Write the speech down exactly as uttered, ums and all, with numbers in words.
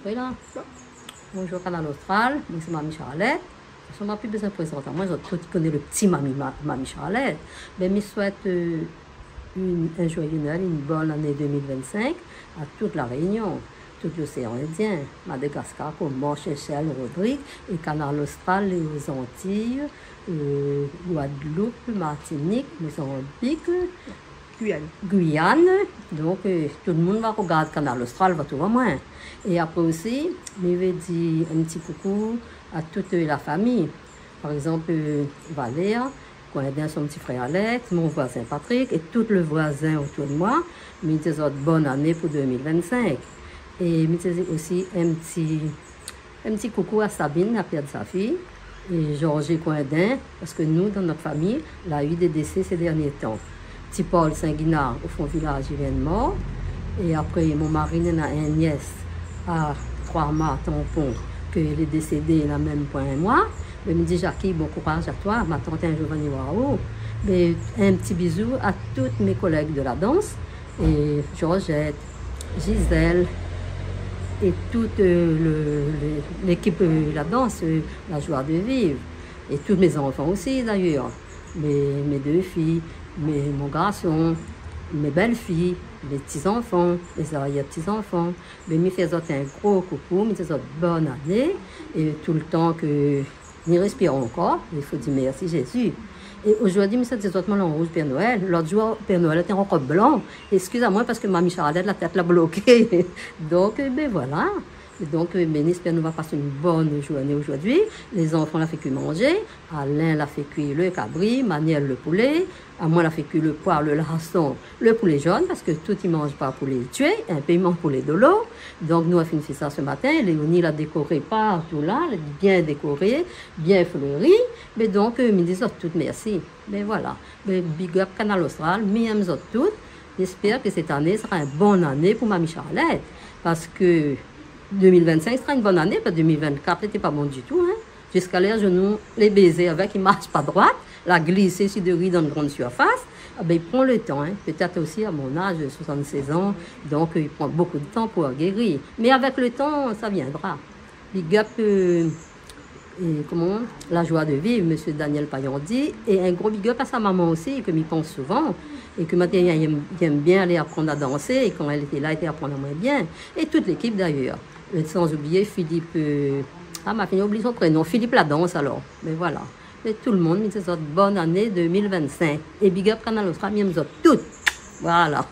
Voilà. Bonjour Kanal Austral, moin sé Mami Charlette. Sa ma pi bézoin prézant amoin, zot tout i koné le ti Mami, Ma-, Mami Charlette. Bin, mi souèt, euh, une, un joyeux Noël, une bonne année deux mille vingt-cinq à toute la Réunion, tout l'océan Indien, Madagascar, Comores, Seychelles, Rodrigues et Kanal Austral, les Antilles, euh, Guadeloupe, Martinique, Mozambique, Guyane. Guyane. Donk, euh, tout le moun va rogard Kanal Austral, va trouv amoin. É apré osi, mi vé dir in ti koukou à toute la famille. Par exemple, euh, Valère, Coindin, son ti frèr Alex, mon voizin Patrick é tout le voizin otour de moin. Mi di azot bonne année pou deux mille vingt-cinq. É mi di osi in ti, in ti koukou à Sabine, la pèrd sa fiy, é Georges Coindin, parske nou, dan nout famiy, la u dé désé sé dernié tan. Ti Paul Saint-Guinard, o fon vilaz, i vien de mor. É apré, mon mari néna in niès a Trois-Mâts, Tampon, ke lé désédé na mèm poin in moi. Mé mi di, Jackie, bon kouraz à toi, ma tant in zour va ni oir aou. Mé in ti bizou à tout mé kolèg de la dans, é Georgette, Gisèle, é tout, euh, le, le, lékip, euh, la dans, euh, La Joie de Vivre, é tout mé zanfan osi, dayèr. Mé, mé dé fiy, mé, mon garson, mé bèl-fiy, mé ti zanfan, mé zarièr ti zanfan. Mé mi fé azot in gro koukou, mi di azot bonne année, é toultan ke ni réspir ankor, i fo dir mèrsi Jézi. É ojourdui, mi sa di azot, moin la an rouz Pèr Noèl. Lot zour, Pèr Noèl té ankor blan. Eskiz amoin, parske Mami Charlette, la tèt la bloké. Donk, euh, bin voilà. É donk, euh, bin, mi éspèr nou va pas in bonn zourné ojourdui. Lé zanfan la fé kui manzé. Alain la fé kui le kabri, Manièl le poulé. Amoin la fé kui le poi, le larson, le poulé zone, parske tout i manz pa poulé tié, in pé i manz poulé dolo. Donk nou la fine fé sa se matin. Léonie la dékoré partou la, lé bien dékoré, bien fléri. Mé donk, euh, mi di azot tout mèrsi. Bin voilà. Bin, big up Kanal Austral, mi èm azot tout. Mi éspèr ke sèt ané sra in bonn ané pou Mami Charlette. Parske deux mille vingt-cinq sra in bonn ané, parske deux mille vingt-quatre lété pa bon ditou, in. Ziska lèr zot nou lé bézé avèk, i marsh pa droit, la glisé si dé ri dan in grann sirfas. Ah bin, i pran le tan, in. Pétèt osi, à mon âge, soixante-seize ans, donk, euh, i pran bonpé de tan pou géri. Mé avèk le tan, sa viendra. Big up, euh, é, koman, La Joie de Vivre, mésyé Daniel Payandi, é in gro big up à sa momon osi, ke mi pans souvan, é ke moin té èm, èm bien alé aprann a dansé, é kan èl lété la, èl té aprann amoin bien. É tout lékip dayèr. É san oublié Philippe, euh, ah, ma fine oublié son prénon, Philippe Ladans alor. Mé voilà. É tout le moun, mi di azot bonn ané deux mille vingt-cinq. É big up Kanal Austral, mi èm azot tout. Voilà.